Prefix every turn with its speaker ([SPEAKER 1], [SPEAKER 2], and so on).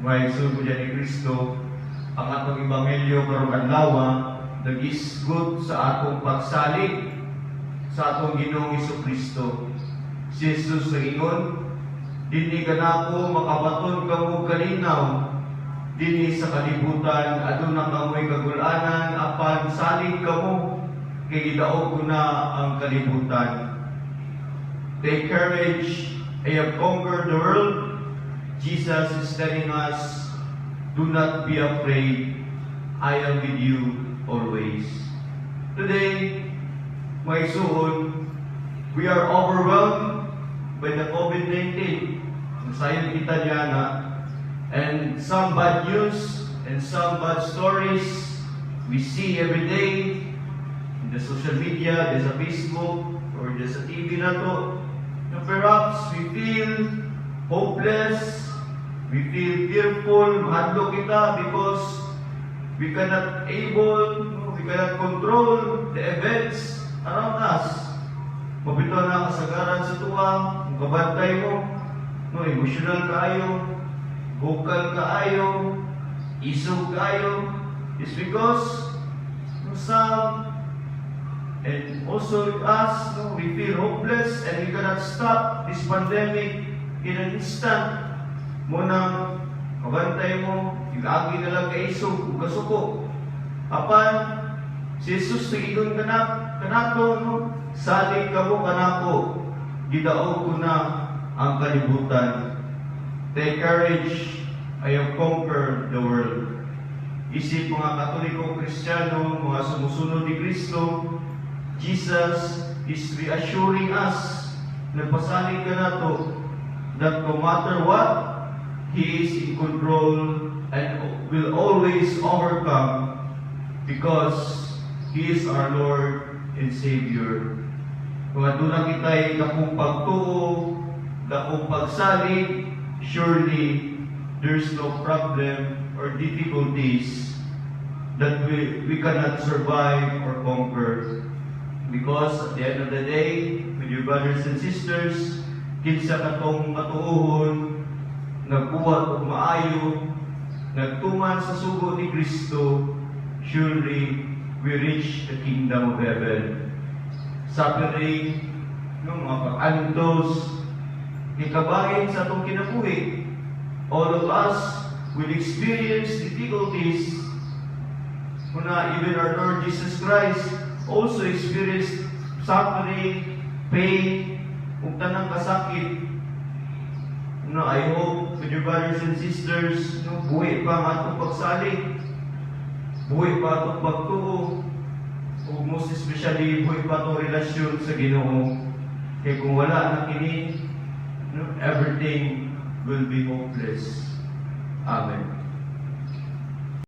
[SPEAKER 1] Mga igsoon ni Kristo, ang atong ebanghelyo karong adlaw nagisgot sa atong pagsalig sa atong Ginoong Kristo. Si Jesus nag-ingon, "Dinhi kanako makabaton kamo kalinaw. Dinhi sa kalibutan aduna kamoy kagul-anan, apan salig kamo kay gidaog ko na ang kalibutan." "Take courage, I have conquered the world." Jesus is telling us, "Do not be afraid. I am with you always." Today, mga igsuon, we are overwhelmed by the COVID-19. Nasayod kita niya na and some bad news and some bad stories we see every day in the social media, sa Facebook, or sa TV nato. Na perhaps we feel hopeless, we feel fearful, mahadlok kita because we cannot able, we cannot control the events around us. Mao bitaw na kasagaran sa atoa, kung kabantay mo, no, emotional kaayo, vocal kaayo, isog kaayo, is because, no, some and also us, no, we feel hopeless and we cannot stop this pandemic in an instant. Mao nang kabantay mo, agi na lang kaisog ug kasuko. Apan si Jesus nag-ingon kanato, no, "Salig kamo kanako, gidaog ko na ang kalibutan." "Take courage, I have conquered the world." Isip mga Katoliko Kristiyano, mga sumusunod ni Kristo, Jesus is reassuring us, nagpasalig kanato, that no matter what, He is in control and will always overcome because He is our Lord and Savior. Kung aduna kita'y dakong pagtuo, dakong pagsalig, surely there's no problem or difficulties that we cannot survive or conquer. Because at the end of the day, with your brothers and sisters, kinsa katong matuohon, nagbuhat og maayo, nagtuman sa sugo ni Kristo, surely we reach the kingdom of heaven. Suffering, no, mga pag-antos, ikabahin sa atong kinabuhi. All of us will experience difficulties. Kuna even our Lord Jesus Christ also experienced suffering, pain, ug tanang kasakit. No, I hope with your brothers and sisters, no, buhi pa ang atong pagsalig, buhi pa atong pagtuo, ug most especially buhi pa atong relasyon sa Ginoo. Kay kung wala na kini, no, everything will be hopeless. Amen.